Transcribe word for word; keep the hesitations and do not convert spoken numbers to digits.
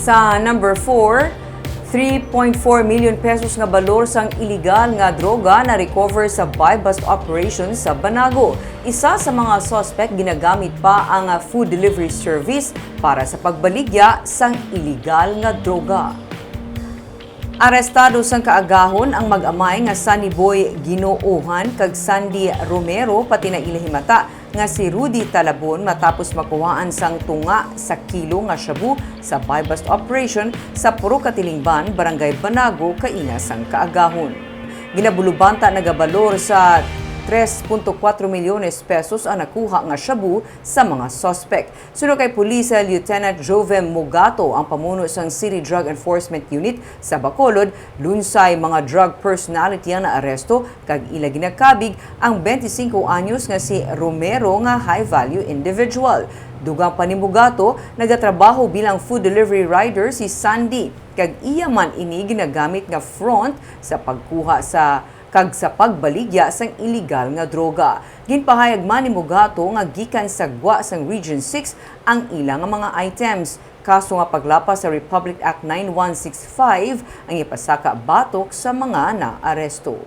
Sa number four, three point four million pesos nga balor sang iligal nga droga na-recover sa buy-bust operation sa Banago. Isa sa mga suspect ginagamit pa ang, ah, food delivery service para sa pagbaligya sang iligal nga droga. Arestado sang kaagahon ang mag-amay nga Sunny Boy Ginoohan kag Sandy Romero, pati na ila himata nga si Rudy Talabon, matapos makuhaan sang tunga sa kilo nga shabu sa buy-bust operation sa Purok Katilingban, Barangay Banago, kaina sang kaagahon. Ginabulubanta nagabalor sa tres punto kuwatro milyones pesos ang nakuha nga shabu sa mga suspect. Suno kay Police Lieutenant Jovem Mugato, ang pamuno sang City Drug Enforcement Unit sa Bacolod, lunsay mga drug personality ang naaresto kag ila ginakabig ang twenty-five anyos nga si Romero nga high-value individual. Dugang pa ni Mugato, nagatrabaho bilang food delivery rider si Sandy, kag iya man ini ginagamit nga front sa pagkuha sa kag sa pagbaligya sang iligal nga droga. Ginpahayag man ni Mugato nga gikan sa gwa sang Region six ang ila nga mga items. Kaso nga paglapas sa Republic Act nine one six five ang ipasaka batok sa mga naaresto.